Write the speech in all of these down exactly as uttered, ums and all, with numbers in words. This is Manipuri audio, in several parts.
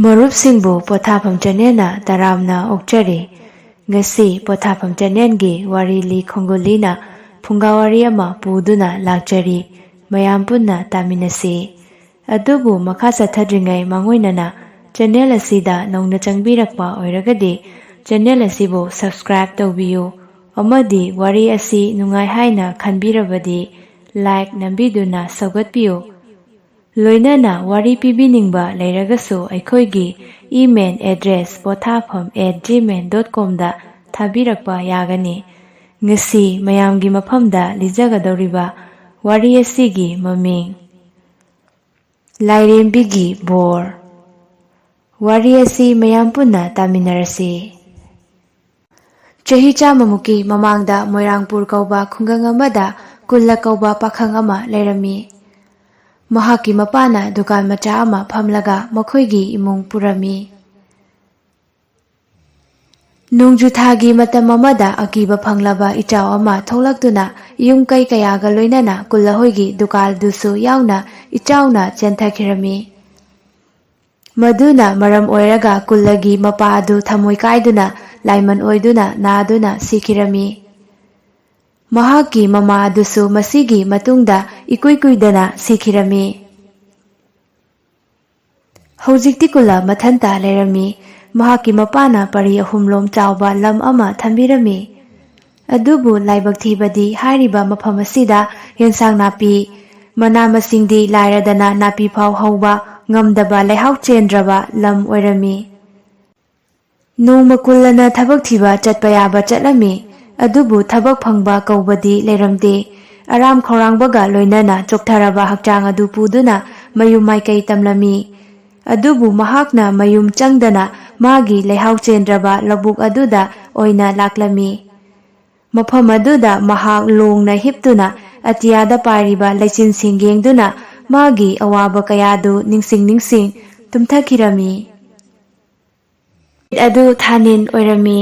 ꯃꯔꯨꯞꯁꯤꯡꯕꯨ ꯄꯣꯊꯥꯐꯝ ꯆꯦꯅꯦꯜꯅ ꯇꯔꯥꯝꯅ ꯑꯣꯛꯆꯔꯤ꯫ ꯉꯁꯤ ꯄꯣꯊꯥꯐꯝ ꯆꯦꯅꯦꯜꯒꯤ ꯋꯥꯔꯤ ꯂꯤ ꯈꯣꯡꯒꯨꯜꯂꯤꯅ ꯐꯨꯡꯒꯥ ꯋꯥꯔꯤ ꯑꯃ ꯄꯨꯗꯨꯅ ꯂꯥꯛꯆꯔꯤ꯫ ꯃꯌꯥꯝ ꯄꯨꯟꯅ ꯇꯥꯃꯤꯟꯅꯁꯤ꯫ ꯑꯗꯨꯕꯨ ꯃꯈꯥ ꯆꯠꯊꯗ꯭ꯔꯤꯉꯩ ꯃꯥꯡꯑꯣꯏꯅꯅ ꯆꯦꯅꯦꯜ ꯑꯁꯤꯗ ꯅꯧꯅ ꯆꯪꯕꯤꯔꯛꯄ ꯑꯣꯏꯔꯒꯗꯤ ꯆꯦꯅꯦꯜ ꯑꯁꯤꯕꯨ subscribe ꯇꯧꯕꯤꯌꯨ ꯑꯃꯗꯤ ꯋꯥꯔꯤ ꯑꯁꯤ ꯅꯨꯡꯉꯥꯏ ꯍꯥꯏꯅ ꯈꯟꯕꯤꯔꯕꯗꯤ like ꯅꯝꯕꯤꯗꯨꯅ ꯁꯧꯒꯠꯄꯤꯌꯨ꯫ ꯂꯣꯏꯅꯅ ꯋꯥꯔꯤ ꯄꯤꯕꯤꯅꯤꯡꯕ ꯂꯩꯔꯒꯁꯨ ꯑꯩꯈꯣꯏꯒꯤ email address ꯄꯣꯊꯥꯐꯝ at gmail dot com ꯗ ꯊꯥꯕꯤꯔꯛꯄ ꯌꯥꯒꯅꯤ꯫ ꯉꯁꯤ ꯃꯌꯥꯝꯒꯤ ꯃꯐꯝꯗ ꯂꯤꯖꯒꯗꯧꯔꯤꯕ ꯋꯥꯔꯤ ꯑꯁꯤꯒꯤ ꯃꯃꯤꯡ ꯂꯥꯏꯔꯦꯝꯕꯤꯒꯤ ꯕꯣꯔ꯫ ꯋꯥꯔꯤ ꯑꯁꯤ ꯃꯌꯥꯝ ꯄꯨꯟꯅ ꯇꯥꯃꯤꯟꯅꯔꯁꯤ꯫ ꯆꯍꯤ ꯆꯥꯝꯃꯃꯨꯛꯀꯤ ꯃꯃꯥꯡꯗ ꯃꯣꯏꯔꯥꯡꯄꯨꯔ ꯀꯧꯕ ꯈꯨꯡꯒꯪ ꯑꯃꯗ ꯀꯨꯜꯂ ꯀꯧꯕ ꯄꯥꯈꯪ ꯑꯃ ꯂꯩꯔꯝꯃꯤ꯫ ꯃꯍꯥꯛꯀꯤ ꯃꯄꯥꯅ ꯗꯨꯀꯥꯟ ꯃꯆꯥ ꯑꯃ ꯐꯝꯂꯒ ꯃꯈꯣꯏꯒꯤ ꯏꯃꯨꯡ ꯄꯨꯔꯝꯃꯤ꯫ ꯅꯣꯡꯖꯨ ꯊꯥꯒꯤ ꯃꯇꯝ ꯑꯃꯗ ꯑꯀꯤꯕ ꯐꯪꯂꯕ ꯏꯆꯥꯎ ꯑꯃ ꯊꯣꯛꯂꯛꯇꯨꯅ ꯌꯨꯝ ꯀꯩ ꯀꯌꯥꯒ ꯂꯣꯏꯅꯅ ꯀꯨꯜꯂꯍꯣꯏꯒꯤ ꯗꯨꯀꯥꯟꯗꯨꯁꯨ ꯌꯥꯎꯅ ꯏꯆꯥꯎꯅ ꯆꯦꯟꯊꯈꯤꯔꯝꯃꯤ꯫ ꯃꯗꯨꯅ ꯃꯔꯝ ꯑꯣꯏꯔꯒ ꯀꯨꯜꯂꯒꯤ ꯃꯄꯥ ꯑꯗꯨ ꯊꯃꯣꯏ ꯀꯥꯏꯗꯨꯅ ꯂꯥꯏꯃꯟ ꯑꯣꯏꯗꯨꯅ ꯅꯥꯗꯨꯅ ꯁꯤꯈꯤꯔꯝꯃꯤ꯫ ꯃꯍꯥꯛꯀꯤ ꯃꯃꯥ ꯑꯗꯨꯁꯨ ꯃꯁꯤꯒꯤ ꯃꯇꯨꯡꯗ ꯏꯀꯨꯏ ꯀꯨꯏꯗꯅ ꯁꯤꯈꯤꯔꯝꯃꯤ꯫ ꯍꯧꯖꯤꯛꯇꯤ ꯀꯨꯜꯂ ꯃꯊꯟꯇ ꯂꯩꯔꯝꯃꯤ꯫ ꯃꯍꯥꯛꯀꯤ ꯃꯄꯥꯅ ꯄꯔꯤ ꯑꯍꯨꯝꯂꯣꯝ ꯆꯥꯎꯕ ꯂꯝ ꯑꯃ ꯊꯝꯕꯤꯔꯝꯃꯤ꯫ ꯑꯗꯨꯕꯨ ꯂꯥꯏꯕꯛ ꯊꯤꯕꯗꯤ ꯍꯥꯏꯔꯤꯕ ꯃꯐꯝ ꯑꯁꯤꯗ ꯌꯦꯟꯁꯥꯡ ꯅꯥꯄꯤ, ꯃꯅꯥ ꯃꯁꯤꯡꯗꯤ ꯂꯥꯏꯔꯗꯅ ꯅꯥꯄꯤ ꯐꯥꯎ ꯍꯧꯕ ꯉꯝꯗꯕ ꯂꯩꯍꯥꯎ ꯆꯦꯟꯗ꯭ꯔꯕ ꯂꯝ ꯑꯣꯏꯔꯝꯃꯤ꯫ ꯅꯣꯡꯃ ꯀꯨꯜꯂꯅ ꯊꯕꯛ ꯊꯤꯕ ꯆꯠꯄ ꯌꯥꯕ ꯆꯠꯂꯝꯃꯤ꯫ ꯑꯗꯨꯕꯨ ꯊꯕꯛ ꯐꯪꯕ ꯀꯧꯕꯗꯤ ꯂꯩꯔꯝꯗꯦ꯫ ꯑꯔꯥꯝ ꯈꯧꯔꯥꯡꯕꯒ ꯂꯣꯏꯅꯅ ꯆꯣꯛꯊꯔꯕ ꯍꯛꯆꯥꯡ ꯑꯗꯨ ꯄꯨꯗꯨꯅ ꯃꯌꯨꯝ ꯃꯥꯏꯀꯩ ꯇꯝꯂꯝꯃꯤ꯫ ꯑꯗꯨꯕꯨ ꯃꯍꯥꯛꯅ ꯃꯌꯨꯝ ꯆꯪꯗꯅ ꯃꯥꯒꯤ ꯂꯩꯍꯥꯎ ꯆꯦꯟꯗ꯭ꯔꯕ ꯂꯧꯕꯨꯛ ꯑꯗꯨꯗ ꯑꯣꯏꯅ ꯂꯥꯛꯂꯝꯃꯤ꯫ ꯃꯐꯝ ꯑꯗꯨꯗ ꯃꯍꯥꯛ ꯂꯣꯡꯅ ꯍꯤꯞꯇꯨꯅ ꯑꯇꯤꯌꯥꯗ ꯄꯥꯏꯔꯤꯕ ꯂꯩꯆꯤꯟꯁꯤꯡ ꯌꯦꯡꯗꯨꯅ ꯃꯥꯒꯤ ꯑꯋꯥꯕ ꯀꯌꯥꯗꯨ ꯅꯤꯡꯁꯤꯡ ꯅꯤꯡꯁꯤꯡ ꯇꯨꯝꯊꯈꯤꯔꯝꯃꯤ꯫ ꯅꯨꯃꯤꯠ ꯑꯗꯨ ꯊꯥꯅꯤꯟ ꯑꯣꯏꯔꯝꯃꯤ꯫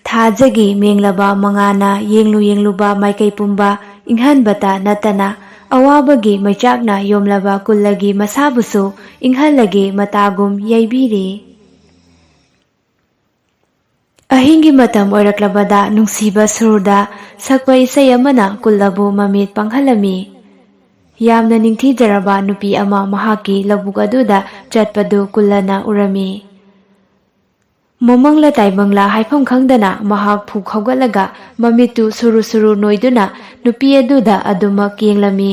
ꯊꯥꯖꯒꯤ ꯃꯦꯡꯂꯕ ꯃꯉꯥꯅ ꯌꯦꯡꯂꯨ ꯌꯦꯡꯂꯨꯕ ꯃꯥꯏꯀꯩ ꯄꯨꯝꯕ ꯏꯪꯍꯟꯕꯇ ꯅꯠꯇꯅ ꯑꯋꯥꯕꯒꯤ ꯃꯩꯆꯥꯛꯅ ꯌꯣꯝꯂꯕ ꯀꯨꯜꯂꯒꯤ ꯃꯁꯥꯕꯨꯁꯨ ꯏꯪꯍꯜꯂꯒꯦ ꯃꯇꯥꯒꯨꯝ ꯌꯩꯕꯤꯔꯤ꯫ ꯑꯍꯤꯡꯒꯤ ꯃꯇꯝ ꯑꯣꯏꯔꯛꯂꯕꯗ ꯅꯨꯡꯁꯤꯕ ꯁꯨꯔꯗ ꯁꯛꯄ ꯏꯁꯩ ꯑꯃꯅ ꯀꯨꯜꯂꯕꯨ ꯃꯃꯤꯠ ꯄꯥꯡꯍꯜꯂꯝꯃꯤ꯫ ꯌꯥꯝꯅ ꯅꯤꯡꯊꯤꯖꯔꯕ ꯅꯨꯄꯤ ꯑꯃ ꯃꯍꯥꯛꯀꯤ ꯂꯧꯕꯨꯛ ꯑꯗꯨꯗ ꯆꯠꯄꯗꯨ ꯀꯨꯜꯂꯅ ꯎꯔꯝꯃꯤ꯫ ꯃꯃꯪꯂ ꯇꯥꯏꯕꯪꯂ ꯍꯥꯏꯐꯝ ꯈꯪꯗꯅ ꯃꯍꯥꯛ ꯐꯨꯛ ꯍꯧꯒꯠꯂꯒ ꯃꯃꯤꯠꯇꯨ ꯁꯨꯔꯨ ꯁꯨꯔꯨ ꯅꯣꯏꯗꯨꯅ ꯅꯨꯄꯤ ꯑꯗꯨꯗ ꯑꯗꯨꯃꯛ ꯌꯦꯡꯂꯝꯃꯤ꯫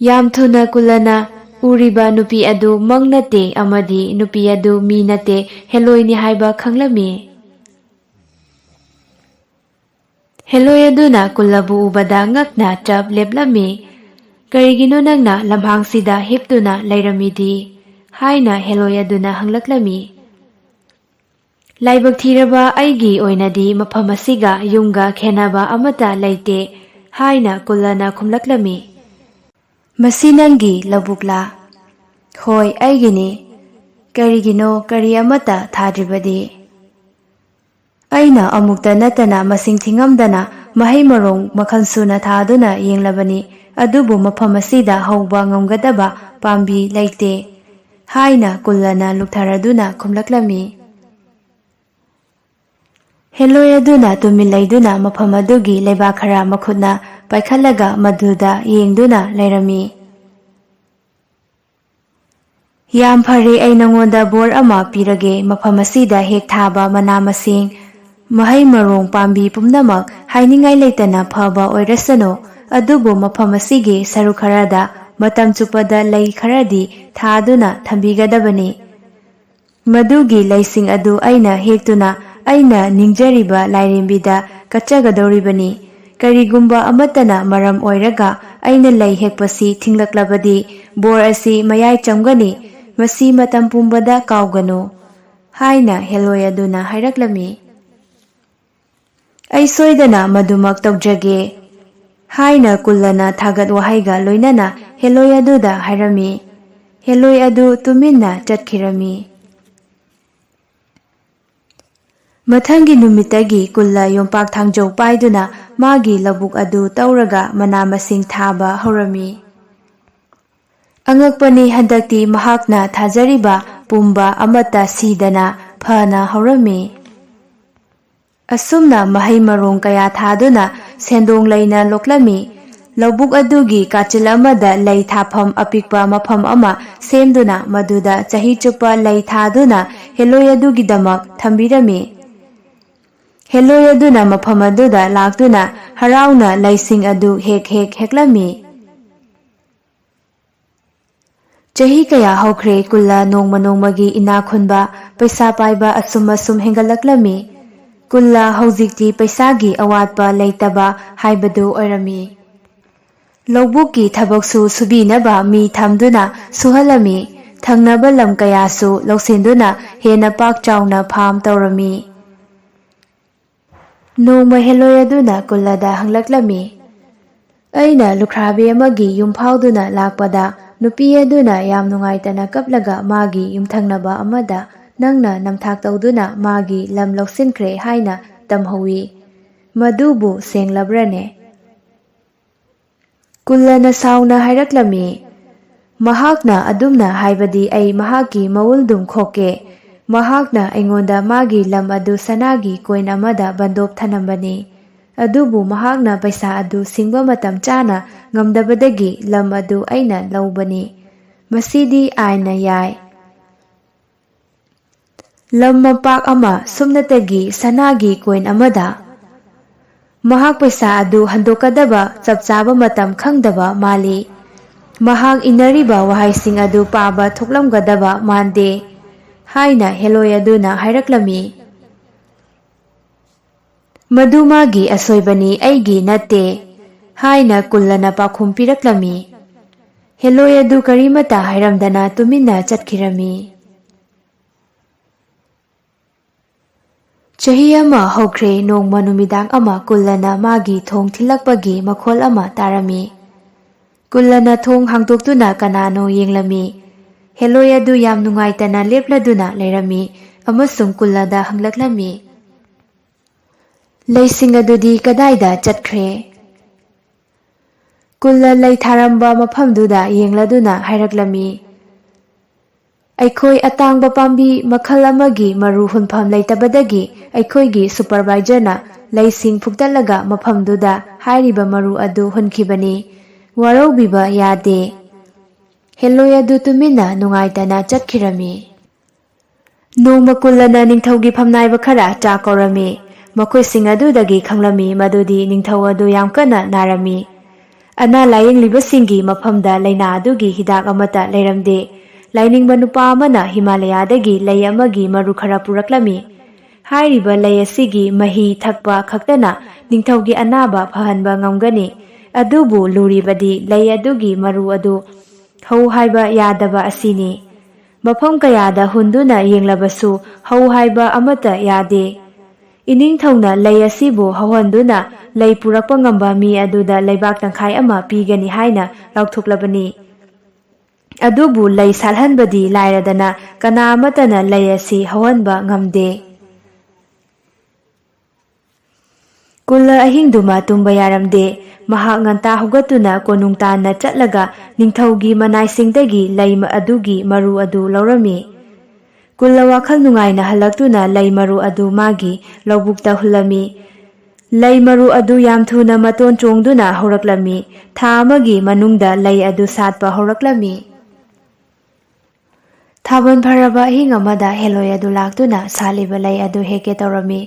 ꯌꯥꯝ ꯊꯨꯅ ꯀꯨꯜꯂꯅ ꯎꯔꯤꯕ ꯅꯨꯄꯤ ꯑꯗꯨ ꯃꯪ ꯅꯠꯇꯦ ꯑꯃꯗꯤ ꯅꯨꯄꯤ ꯑꯗꯨ ꯃꯤ ꯅꯠꯇꯦ, ꯍꯦꯂꯣꯏꯅꯤ ꯍꯥꯏꯕ ꯈꯪꯂꯝꯃꯤ꯫ ꯍꯦꯂꯣꯏ ꯑꯗꯨꯅ ꯀꯨꯜꯂꯕꯨ ꯎꯕꯗ ꯉꯛꯅ ꯆꯞ ꯂꯦꯞꯂꯝꯃꯤ꯫ "ꯀꯔꯤꯒꯤꯅꯣ ꯅꯪꯅ ꯂꯝꯍꯥꯡꯁꯤꯗ ꯍꯤꯞꯇꯨꯅ ꯂꯩꯔꯝꯃꯤꯗꯤ?" ꯍꯥꯏꯅ ꯍꯦꯂꯣꯏ ꯑꯗꯨꯅ ꯍꯪꯂꯛꯂꯝꯃꯤ꯫ "ꯂꯥꯏꯕꯛ ꯊꯤꯔꯕ ꯑꯩꯒꯤ ꯑꯣꯏꯅꯗꯤ ꯃꯐꯝ ꯑꯁꯤꯒ ꯌꯨꯝꯒ ꯈꯦꯟꯅꯕ ꯑꯃꯠꯇ ꯂꯩꯇꯦ," ꯍꯥꯏꯅ ꯀꯨꯜꯂꯅ ꯈꯨꯝꯂꯛꯂꯝꯃꯤ꯫ "ꯃꯁꯤ ꯅꯪꯒꯤ ꯂꯧꯕꯨꯛꯂꯥ?" "ꯍꯣꯏ, ꯑꯩꯒꯤꯅꯤ꯫ ꯀꯔꯤꯒꯤꯅꯣ ꯀꯔꯤ ꯑꯃꯠꯇ ꯊꯥꯗ꯭ꯔꯤꯕꯗꯤ?" "ꯑꯩꯅ ꯑꯃꯨꯛꯇ ꯅꯠꯇꯅ ꯃꯁꯤꯡ ꯊꯤꯉꯝꯗꯅ ꯃꯍꯩ ꯃꯔꯣꯡ ꯃꯈꯜ ꯁꯨꯅ ꯊꯥꯗꯨꯅ ꯌꯦꯡꯂꯕꯅꯤ, ꯑꯗꯨꯕꯨ ꯃꯐꯝ ꯑꯁꯤꯗ ꯍꯧꯕ ꯉꯝꯒꯗꯕ ꯄꯥꯝꯕꯤ ꯂꯩꯇꯦ," ꯍꯥꯏꯅ ꯀꯨꯜꯂꯅ ꯂꯨꯛꯊꯔꯗꯨꯅ ꯈꯨꯝꯂꯛꯂꯝꯃꯤ꯫ ꯍꯦꯂꯣꯏ ꯑꯗꯨꯅ ꯇꯨꯃꯤꯟ ꯂꯩꯗꯨꯅ ꯃꯐꯝ ꯑꯗꯨꯒꯤ ꯂꯩꯕꯥꯛ ꯈꯔ ꯃꯈꯨꯠꯅ ꯄꯥꯏꯈꯠꯂꯒ ꯃꯗꯨꯗ ꯌꯦꯡꯗꯨꯅ ꯂꯩꯔꯝꯃꯤ꯫ "ꯌꯥꯝ ꯐꯔꯦ, ꯑꯩ ꯅꯉꯣꯟꯗ ꯕꯣꯔ ꯑꯃ ꯄꯤꯔꯒꯦ꯫ ꯃꯐꯝ ꯑꯁꯤꯗ ꯍꯦꯛ ꯊꯥꯕ ꯃꯅꯥ ꯃꯁꯤꯡ, ꯃꯍꯩ ꯃꯔꯣꯡ, ꯄꯥꯝꯕꯤ ꯄꯨꯝꯅꯃꯛ ꯍꯥꯏꯅꯤꯡꯉꯥꯏ ꯂꯩꯇꯅ ꯐꯕ ꯑꯣꯏꯔꯁꯅꯨ, ꯑꯗꯨꯕꯨ ꯃꯐꯝ ꯑꯁꯤꯒꯤ ꯁꯔꯨꯛ ꯈꯔꯗ ꯃꯇꯝ ꯆꯨꯞꯄꯗ ꯂꯩ ꯈꯔꯗꯤ ꯊꯥꯗꯨꯅ ꯊꯝꯕꯤꯒꯗꯕꯅꯤ꯫ ꯃꯗꯨꯒꯤ ꯂꯩꯁꯤꯡ ꯑꯗꯨ ꯑꯩꯅ ꯍꯦꯛꯇꯨꯅ ꯑꯩꯅ ꯅꯤꯡꯖꯔꯤꯕ ꯂꯥꯏꯔꯦꯝꯕꯤꯗ ꯀꯠꯆꯒꯗꯧꯔꯤꯕꯅꯤ꯫ ꯀꯔꯤꯒꯨꯝꯕ ꯑꯃꯠꯇꯅ ꯃꯔꯝ ꯑꯣꯏꯔꯒ ꯑꯩꯅ ꯂꯩ ꯍꯦꯛꯄꯁꯤ ꯊꯤꯡꯂꯛꯂꯕꯗꯤ ꯕꯣꯔ ꯑꯁꯤ ꯃꯌꯥꯏ ꯆꯝꯒꯅꯤ꯫ ꯃꯁꯤ ꯃꯇꯝ ꯄꯨꯝꯕꯗ ꯀꯥꯎꯒꯅꯨ," ꯍꯥꯏꯅ ꯍꯦꯂꯣꯏ ꯑꯗꯨꯅ ꯍꯥꯏꯔꯛꯂꯝꯃꯤ꯫ "ꯑꯩ ꯁꯣꯏꯗꯅ ꯃꯗꯨꯃꯛ ꯇꯧꯖꯒꯦ," ꯍꯥꯏꯅ ꯀꯨꯜꯂꯅ ꯊꯥꯒꯠ ꯋꯥꯍꯩꯒ ꯂꯣꯏꯅꯅ ꯍꯦꯂꯣꯏ ꯑꯗꯨꯗ ꯍꯥꯏꯔꯝꯃꯤ꯫ ꯍꯦꯂꯣꯏ ꯑꯗꯨ ꯇꯨꯃꯤꯟꯅ ꯆꯠꯈꯤꯔꯝꯃꯤ꯫ ꯃꯊꯪꯒꯤ ꯅꯨꯃꯤꯠꯇꯒꯤ ꯀꯨꯜꯂ ꯌꯣꯝꯄꯥꯛ ꯊꯥꯡꯖꯧ ꯄꯥꯏꯗꯨꯅ ꯃꯥꯒꯤ ꯂꯧꯕꯨꯛ ꯑꯗꯨ ꯇꯧꯔꯒ ꯃꯅꯥ ꯃꯁꯤꯡ ꯊꯥꯕ ꯍꯧꯔꯝꯃꯤ꯫ ꯑꯉꯛꯄꯅꯤ, ꯍꯟꯗꯛꯇꯤ ꯃꯍꯥꯛꯅ ꯊꯥꯖꯔꯤꯕ ꯄꯨꯝꯕ ꯑꯃꯠꯇ ꯁꯤꯗꯅ ꯐꯅ ꯍꯧꯔꯝꯃꯤ꯫ ꯑꯁꯨꯝꯅ ꯃꯍꯩ ꯃꯔꯣꯡ ꯀꯌꯥ ꯊꯥꯗꯨꯅ ꯁꯦꯟꯗꯣꯡ ꯂꯩꯅ ꯂꯣꯛꯂꯝꯃꯤ꯫ ꯂꯧꯕꯨꯛ ꯑꯗꯨꯒꯤ ꯀꯥꯆꯤꯜ ꯑꯃꯗ ꯂꯩ ꯊꯥꯐꯝ ꯑꯄꯤꯛꯄ ꯃꯐꯝ ꯑꯃ ꯁꯦꯝꯗꯨꯅ ꯃꯗꯨꯗ ꯆꯍꯤ ꯆꯨꯞꯄ ꯂꯩ ꯊꯥꯗꯨꯅ ꯍꯦꯂꯣꯏ ꯑꯗꯨꯒꯤꯗꯃꯛ ꯊꯝꯕꯤꯔꯝꯃꯤ꯫ ꯍꯦꯂꯣꯏ ꯑꯗꯨꯅ ꯃꯐꯝ ꯑꯗꯨꯗ ꯂꯥꯛꯇꯨꯅ ꯍꯔꯥꯎꯅ ꯂꯩꯁꯤꯡ ꯑꯗꯨ ꯍꯦꯛ ꯍꯦꯛ ꯍꯦꯛꯂꯝꯃꯤ꯫ ꯆꯍꯤ ꯀꯌꯥ ꯍꯧꯈ꯭ꯔꯦ, ꯀꯨꯜꯂ ꯅꯣꯡꯃ ꯅꯣꯡꯃꯒꯤ ꯏꯅꯥꯛ ꯈꯨꯟꯕ, ꯄꯩꯁꯥ ꯄꯥꯏꯕ ꯑꯁꯨꯝ ꯑꯁꯨꯝ ꯍꯦꯟꯒꯠꯂꯛꯂꯝꯃꯤ꯫ ꯀꯨꯜꯂ ꯍꯧꯖꯤꯛꯇꯤ ꯄꯩꯁꯥꯒꯤ ꯑꯋꯥꯠꯄ ꯂꯩꯇꯕ ꯍꯥꯏꯕꯗꯨ ꯑꯣꯏꯔꯝꯃꯤ꯫ ꯂꯧꯕꯨꯛꯀꯤ ꯊꯕꯛꯁꯨ ꯁꯨꯕꯤꯅꯕ ꯃꯤ ꯊꯝꯗꯨꯅ ꯁꯨꯍꯜꯂꯝꯃꯤ꯫ ꯊꯪꯅꯕ ꯂꯝ ꯀꯌꯥꯁꯨ ꯂꯧꯁꯤꯟꯗꯨꯅ ꯍꯦꯟꯅ ꯄꯥꯛ ꯆꯥꯎꯅ ꯐꯥꯝ ꯇꯧꯔꯝꯃꯤ꯫ ꯅꯣꯡꯃ ꯍꯦꯂꯣꯏ ꯑꯗꯨꯅ ꯀꯨꯜꯂꯗ ꯍꯪꯂꯛꯂꯝꯃꯤ, "ꯑꯩꯅ ꯂꯨꯈ꯭ꯔꯥꯕꯤ ꯑꯃꯒꯤ ꯌꯨꯝ ꯐꯥꯎꯗꯨꯅ ꯂꯥꯛꯄꯗ ꯅꯨꯄꯤ ꯑꯗꯨꯅ ꯌꯥꯝ ꯅꯨꯡꯉꯥꯏꯇꯅ ꯀꯞꯂꯒ ꯃꯥꯒꯤ ꯌꯨꯝꯊꯪꯅꯕ ꯑꯃꯗ ꯅꯪꯅ ꯅꯝꯊꯥꯛ ꯇꯧꯗꯨꯅ ꯃꯥꯒꯤ ꯂꯝ ꯂꯧꯁꯤꯟꯈ꯭ꯔꯦ ꯍꯥꯏꯅ ꯇꯝꯍꯧꯏ꯫ ꯃꯗꯨꯕꯨ ꯁꯦꯡꯂꯕ꯭ꯔꯅꯦ?" ꯀꯨꯜꯂꯅ ꯁꯥꯎꯅ ꯍꯥꯏꯔꯛꯂꯝꯃꯤ, "ꯃꯍꯥꯛꯅ ꯑꯗꯨꯝꯅ ꯍꯥꯏꯕꯗꯤ ꯑꯩ ꯃꯍꯥꯛꯀꯤ ꯃꯎꯜꯗꯨꯝ ꯈꯣꯛꯀꯦ꯫ ꯃꯍꯥꯛꯅ ꯑꯩꯉꯣꯟꯗ ꯃꯥꯒꯤ ꯂꯝ ꯑꯗꯨ ꯁꯅꯥꯒꯤ ꯀꯣꯏꯟ ꯑꯃꯗ ꯕꯟꯗꯣꯞ ꯊꯅꯝꯕꯅꯤ꯫ ꯑꯗꯨꯕꯨ ꯃꯍꯥꯛꯅ ꯄꯩꯁꯥ ꯑꯗꯨ ꯁꯤꯡꯕ ꯃꯇꯝ ꯆꯥꯅ ꯉꯝꯗꯕꯗꯒꯤ ꯂꯝ ꯑꯗꯨ ꯑꯩꯅ ꯂꯧꯕꯅꯤ꯫ ꯃꯁꯤꯗꯤ ꯑꯥꯏꯟꯅ ꯌꯥꯏ꯫ ꯂꯝ ꯃꯄꯥꯛ ꯑꯃ ꯁꯨꯞꯅꯇꯒꯤ ꯁꯅꯥꯒꯤ ꯀꯣꯏꯟ ꯑꯃꯗ ꯃꯍꯥꯛ ꯄꯩꯁꯥ ꯑꯗꯨ ꯍꯟꯗꯣꯛꯀꯗꯕ ꯆꯞ ꯆꯥꯕ ꯃꯇꯝ ꯈꯪꯗꯕ ꯃꯥꯜꯂꯤ꯫ ꯃꯍꯥꯛ ꯏꯟꯅꯔꯤꯕ ꯋꯥꯍꯩꯁꯤꯡ ꯑꯗꯨ ꯄꯥꯕ ꯊꯣꯛꯂꯝꯒꯗꯕ ꯃꯥꯟꯗꯦ" ꯍꯥꯏꯅ ꯍꯦꯂꯣꯏ ꯑꯗꯨꯅ ꯍꯥꯏꯔꯛꯂꯝꯃꯤ꯫ "ꯃꯗꯨ ꯃꯥꯒꯤ ꯑꯁꯣꯏꯕꯅꯤ, ꯑꯩꯒꯤ ꯅꯠꯇꯦ" ꯍꯥꯏꯅ ꯀꯨꯜꯂꯅ ꯄꯥꯎꯈꯨꯝ ꯄꯤꯔꯛꯂꯝꯃꯤ꯫ ꯍꯦꯂꯣꯏ ꯑꯗꯨ ꯀꯔꯤꯃꯠꯇ ꯍꯥꯏꯔꯝꯗꯅ ꯇꯨꯃꯤꯟꯅ ꯆꯠꯈꯤꯔꯝꯃꯤ꯫ ꯆꯍꯤ ꯑꯃ ꯍꯧꯈ꯭ꯔꯦ, ꯅꯣꯡꯃ ꯅꯨꯃꯤꯗꯥꯡ ꯑꯃ ꯀꯨꯜꯂꯅ ꯃꯥꯒꯤ ꯊꯣꯡ ꯊꯤꯜꯂꯛꯄꯒꯤ ꯃꯈꯣꯜ ꯑꯃ ꯇꯥꯔꯝꯃꯤ꯫ ꯀꯨꯜꯂꯅ ꯊꯣꯡ ꯍꯥꯡꯗꯣꯛꯇꯨꯅ ꯀꯅꯥꯅꯣ ꯌꯦꯡꯂꯝꯃꯤ꯫ ꯍꯦꯂꯣꯏ ꯑꯗꯨ ꯌꯥꯝ ꯅꯨꯡꯉꯥꯏꯇꯅ ꯂꯦꯞꯂꯗꯨꯅ ꯂꯩꯔꯝꯃꯤ ꯑꯃꯁꯨꯡ ꯀꯨꯜꯂꯗ ꯍꯪꯂꯛꯂꯝꯃꯤ, ꯂꯩꯁꯤꯡ ꯑꯗꯨꯗꯤ ꯀꯗꯥꯏꯗ ꯆꯠꯈ꯭ꯔꯦ? ꯀꯨꯜꯂ ꯂꯩ ꯊꯥꯔꯝꯕ ꯃꯐꯝꯗꯨꯗ ꯌꯦꯡꯂꯗꯨꯅ ꯍꯥꯏꯔꯛꯂꯝꯃꯤ, "ꯑꯩꯈꯣꯏ ꯑꯇꯥꯡꯕ ꯄꯥꯝꯕꯤ ꯃꯈꯜ ꯑꯃꯒꯤ ꯃꯔꯨ ꯍꯨꯟꯐꯝ ꯂꯩꯇꯕꯗꯒꯤ ꯑꯩꯈꯣꯏꯒꯤ ꯁꯨꯄꯔꯚꯥꯏꯖꯔꯅ ꯂꯩꯁꯤꯡ ꯐꯨꯛꯇꯠꯂꯒ ꯃꯐꯝꯗꯨꯗ ꯍꯥꯏꯔꯤꯕ ꯃꯔꯨ ꯑꯗꯨ ꯍꯨꯟꯈꯤꯕꯅꯤ꯫ ꯋꯥꯔꯧꯕꯤꯕ ꯌꯥꯗꯦ꯫" ꯍꯦꯂꯣꯏ ꯑꯗꯨ ꯇꯨꯃꯤꯟꯅ ꯅꯨꯡꯉꯥꯏꯇꯅ ꯆꯠꯈꯤꯔꯝꯃꯤ꯫ ꯅꯣꯡꯃ ꯀꯨꯜꯂꯅ ꯅꯤꯡꯊꯧꯒꯤ ꯐꯝꯅꯥꯏꯕ ꯈꯔ ꯆꯥ ꯀꯧꯔꯝꯃꯤ꯫ ꯃꯈꯣꯏꯁꯤꯡ ꯑꯗꯨꯗꯒꯤ ꯈꯪꯂꯝꯃꯤ ꯃꯗꯨꯗꯤ ꯅꯤꯡꯊꯧ ꯑꯗꯨ ꯌꯥꯝ ꯀꯟꯅ ꯅꯥꯔꯝꯃꯤ꯫ ꯑꯅꯥ ꯂꯥꯌꯦꯡꯂꯤꯕꯁꯤꯡꯒꯤ ꯃꯐꯝꯗ ꯂꯥꯏꯅꯥ ꯑꯗꯨꯒꯤ ꯍꯤꯗꯥꯛ ꯑꯃꯠꯇ ꯂꯩꯔꯝꯗꯦ꯫ ꯂꯥꯏꯅꯤꯡꯕ ꯅꯨꯄꯥ ꯑꯃꯅ ꯍꯤꯃꯥꯂꯌꯥꯗꯒꯤ ꯂꯩ ꯑꯃꯒꯤ ꯃꯔꯨ ꯈꯔ ꯄꯨꯔꯛꯂꯝꯃꯤ꯫ ꯍꯥꯏꯔꯤꯕ ꯂꯩ ꯑꯁꯤꯒꯤ ꯃꯍꯤ ꯊꯛꯄ ꯈꯛꯇꯅ ꯅꯤꯡꯊꯧꯒꯤ ꯑꯅꯥꯕ ꯐꯍꯟꯕ ꯉꯝꯒꯅꯤ꯫ ꯑꯗꯨꯕꯨ ꯂꯨꯔꯤꯕꯗꯤ ꯂꯩ ꯑꯗꯨꯒꯤ ꯃꯔꯨ ꯑꯗꯨ ꯍꯧ ꯍꯥꯏꯕ ꯌꯥꯗꯕ ꯑꯁꯤꯅꯤ꯫ ꯃꯐꯝ ꯀꯌꯥꯗ ꯍꯨꯟꯗꯨꯅ ꯌꯦꯡꯂꯕꯁꯨ ꯍꯧ ꯍꯥꯏꯕ ꯑꯃꯠꯇ ꯌꯥꯗꯦ꯫ ꯏꯅꯤꯡꯊꯧꯅ ꯂꯩ ꯑꯁꯤꯕꯨ ꯍꯧꯍꯟꯗꯨꯅ ꯂꯩ ꯄꯨꯔꯛꯄ ꯉꯝꯕ ꯃꯤ ꯑꯗꯨꯗ ꯂꯩꯕꯥꯛ ꯇꯪꯈꯥꯏ ꯑꯃ ꯄꯤꯒꯅꯤ ꯍꯥꯏꯅ ꯂꯥꯎꯊꯣꯛꯂꯕꯅꯤ꯫ ꯑꯗꯨꯕꯨ ꯂꯩ ꯁꯥꯠꯍꯟꯕꯗꯤ ꯂꯥꯏꯔꯗꯅ ꯀꯅꯥ ꯑꯃꯠꯇꯅ ꯂꯩ ꯑꯁꯤ ꯍꯧꯍꯟꯕ ꯉꯝꯗꯦ꯫ ꯀꯨꯜꯂ ꯑꯍꯤꯡꯗꯨꯃ ꯇꯨꯝꯕ ꯌꯥꯔꯝꯗꯦ꯫ ꯃꯍꯥꯛ ꯉꯟꯇꯥ ꯍꯧꯒꯠꯇꯨꯅ ꯀꯣꯅꯨꯡ ꯇꯥꯟꯅ ꯆꯠꯂꯒ ꯅꯤꯡꯊꯧꯒꯤ ꯃꯅꯥꯏꯁꯤꯡꯗꯒꯤ ꯂꯩ ꯑꯗꯨꯒꯤ ꯃꯔꯨ ꯑꯗꯨ ꯂꯧꯔꯝꯃꯤ꯫ ꯀꯨꯜꯂ ꯋꯥꯈꯜ ꯅꯨꯡꯉꯥꯏꯅ ꯍꯜꯂꯛꯇꯨꯅ ꯂꯩ ꯃꯔꯨ ꯑꯗꯨ ꯃꯥꯒꯤ ꯂꯧꯕꯨꯛꯇ ꯍꯨꯜꯂꯝꯃꯤ꯫ ꯂꯩ ꯃꯔꯨ ꯑꯗꯨ ꯌꯥꯝ ꯊꯨꯅ ꯃꯇꯣꯟ ꯆꯣꯡꯗꯨꯅ ꯍꯧꯔꯛꯂꯝꯃꯤ꯫ ꯊꯥ ꯑꯃꯒꯤ ꯃꯅꯨꯡꯗ ꯂꯩ ꯑꯗꯨ ꯁꯥꯠꯄ ꯍꯧꯔꯛꯂꯝꯃꯤ꯫ ꯊꯥꯕꯜ ꯐꯔꯕ ꯑꯍꯤꯡ ꯑꯃꯗ ꯍꯦꯂꯣꯏ ꯑꯗꯨ ꯂꯥꯛꯇꯨꯅ ꯁꯥꯠꯂꯤꯕ ꯂꯩ ꯑꯗꯨ ꯍꯦꯛꯀꯦ ꯇꯧꯔꯝꯃꯤ꯫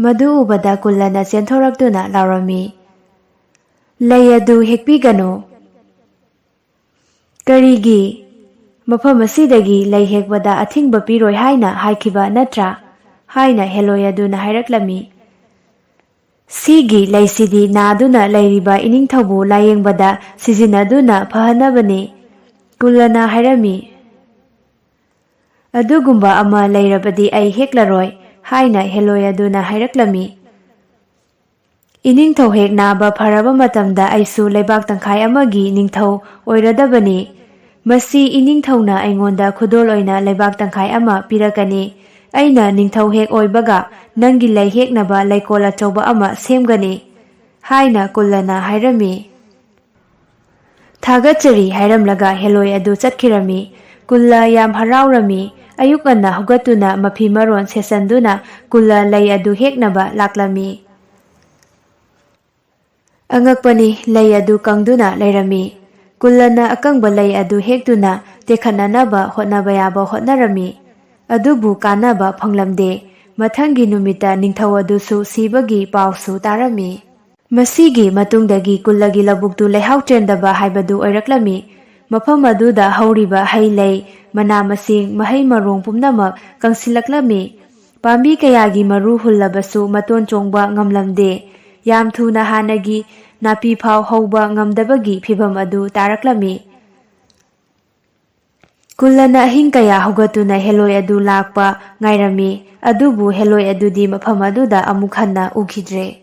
ꯃꯗꯨ ꯎꯕꯗ ꯀꯨꯜꯂꯅ ꯆꯦꯟꯊꯣꯔꯛꯇꯨꯅ ꯂꯥꯎꯔꯝꯃꯤ, "ꯂꯩ ꯑꯗꯨ ꯍꯦꯛꯄꯤꯒꯅꯨ꯫ ꯀꯔꯤꯒꯤ? ꯃꯐꯝ ꯑꯁꯤꯗꯒꯤ ꯂꯩ ꯍꯦꯛꯄꯗ ꯑꯊꯤꯡꯕ ꯄꯤꯔꯣꯏ ꯍꯥꯏꯅ ꯍꯥꯏꯈꯤꯕ ꯅꯠꯇ꯭ꯔꯥ?" ꯍꯥꯏꯅ ꯍꯦꯂꯣꯏ ꯑꯗꯨꯅ ꯍꯥꯏꯔꯛꯂꯝꯃꯤ꯫ "ꯁꯤꯒꯤ ꯂꯩꯁꯤꯗꯤ ꯅꯥꯗꯨꯅ ꯂꯩꯔꯤꯕ ꯏꯅꯤꯡꯊꯧꯕꯨ ꯂꯥꯌꯦꯡꯕꯗ ꯁꯤꯖꯤꯟꯅꯗꯨꯅ ꯐꯍꯟꯅꯕꯅꯤ", ꯀꯨꯜꯂꯅ ꯍꯥꯏꯔꯝꯃꯤ꯫ "ꯑꯗꯨꯒꯨꯝꯕ ꯑꯃ ꯂꯩꯔꯕꯗꯤ ꯑꯩ ꯍꯦꯛꯂꯔꯣꯏ", ꯍꯥꯏꯅ ꯍꯦꯂꯣꯏ ꯑꯗꯨꯅ ꯍꯥꯏꯔꯛꯂꯝꯃꯤ꯫ "ꯏꯅꯤꯡꯊꯧ ꯍꯦꯛ ꯅꯥꯕ ꯐꯔꯕ ꯃꯇꯝꯗ ꯑꯩꯁꯨ ꯂꯩꯕꯥꯛ ꯇꯪꯈꯥꯏ ꯑꯃꯒꯤ ꯅꯤꯡꯊꯧ ꯑꯣꯏꯔꯗꯕꯅꯤ꯫ ꯃꯁꯤ ꯏꯅꯤꯡꯊꯧꯅ ꯑꯩꯉꯣꯟꯗ ꯈꯨꯗꯣꯜ ꯑꯣꯏꯅ ꯂꯩꯕꯥꯛ ꯇꯪꯈꯥꯏ ꯑꯃ ꯄꯤꯔꯛꯀꯅꯤ꯫ "ꯑꯩꯅ ꯅꯤꯡꯊꯧ ꯍꯦꯛ ꯑꯣꯏꯕꯒ ꯅꯪꯒꯤ ꯂꯩ ꯍꯦꯛꯅꯕ ꯂꯩꯀꯣꯜ ꯑꯆꯧꯕ ꯑꯃ ꯁꯦꯝꯒꯅꯤ" ꯍꯥꯏꯅ ꯀꯨꯜꯂꯅ ꯍꯥꯏꯔꯝꯃꯤ꯫ "ꯊꯥꯒꯠꯆꯔꯤ" ꯍꯥꯏꯔꯝꯂꯒ ꯍꯦꯂꯣꯏ ꯑꯗꯨ ꯆꯠꯈꯤꯔꯝꯃꯤ꯫ ꯀꯨꯜꯂ ꯌꯥꯝ ꯍꯔꯥꯎꯔꯝꯃꯤ꯫ ꯑꯌꯨꯛ ꯉꯟꯅ ꯍꯧꯒꯠꯇꯨꯅ ꯃꯐꯤ ꯃꯔꯣꯟ ꯁꯦꯠꯆꯟꯗꯨꯅ ꯀꯨꯜꯂ ꯂꯩ ꯑꯗꯨ ꯍꯦꯛꯅꯕ ꯂꯥꯛꯂꯝꯃꯤ꯫ ꯑꯉꯛꯄꯅꯤ, ꯂꯩ ꯑꯗꯨ ꯀꯪꯗꯨꯅ ꯂꯩꯔꯝꯃꯤ꯫ ꯀꯨꯜꯂꯅ ꯑꯀꯪꯕ ꯂꯩ ꯑꯗꯨ ꯍꯦꯛꯇꯨꯅ ꯇꯦꯛꯈꯠꯅꯅꯕ ꯍꯣꯠꯅꯕ ꯌꯥꯕ ꯍꯣꯠꯅꯔꯝꯃꯤ꯫ ꯑꯗꯨꯕꯨ ꯀꯥꯟꯅꯕ ꯐꯪꯂꯝꯗꯦ꯫ ꯃꯊꯪꯒꯤ ꯅꯨꯃꯤꯠꯇ ꯅꯤꯡꯊꯧ ꯑꯗꯨꯁꯨ ꯁꯤꯕꯒꯤ ꯄꯥꯎꯁꯨ ꯇꯥꯔꯝꯃꯤ꯫ ꯃꯁꯤꯒꯤ ꯃꯇꯨꯡꯗꯒꯤ ꯀꯨꯜꯂꯒꯤ ꯂꯧꯕꯨꯛꯇꯨ ꯂꯩꯍꯥꯎ ꯆꯦꯟꯗꯕ ꯍꯥꯏꯕꯗꯨ ꯑꯣꯏꯔꯛꯂꯝꯃꯤ꯫ ꯃꯐꯝ ꯑꯗꯨꯗ ꯍꯧꯔꯤꯕ ꯍꯩ ꯂꯩ, ꯃꯅꯥ ꯃꯁꯤꯡ, ꯃꯍꯩ ꯃꯔꯣꯡ ꯄꯨꯝꯅꯃꯛ ꯀꯪꯁꯤꯜꯂꯛꯂꯝꯃꯤ꯫ ꯄꯥꯝꯕꯤ ꯀꯌꯥꯒꯤ ꯃꯔꯨ ꯍꯨꯜꯂꯕꯁꯨ ꯃꯇꯣꯟ ꯆꯣꯡꯕ ꯉꯝꯂꯝꯗꯦ꯫ ꯌꯥꯝ ꯊꯨꯅ ꯍꯥꯟꯅꯒꯤ ꯅꯥꯄꯤ ꯐꯥꯎ ꯍꯧꯕ ꯉꯝꯗꯕꯒꯤ ꯐꯤꯚꯝ ꯑꯗꯨ ꯇꯥꯔꯛꯂꯝꯃꯤ꯫ ꯀꯨꯜꯂꯅ ꯑꯍꯤꯡ ꯀꯌꯥ ꯍꯧꯒꯠꯇꯨꯅ ꯍꯦꯂꯣꯏ ꯑꯗꯨ ꯂꯥꯛꯄ ꯉꯥꯏꯔꯝꯃꯤ, ꯑꯗꯨꯕꯨ ꯍꯦꯂꯣꯏ ꯑꯗꯨꯗꯤ ꯃꯐꯝ ꯑꯗꯨꯗ ꯑꯃꯨꯛ ꯍꯟꯅ ꯎꯈꯤꯗ꯭ꯔꯦ꯫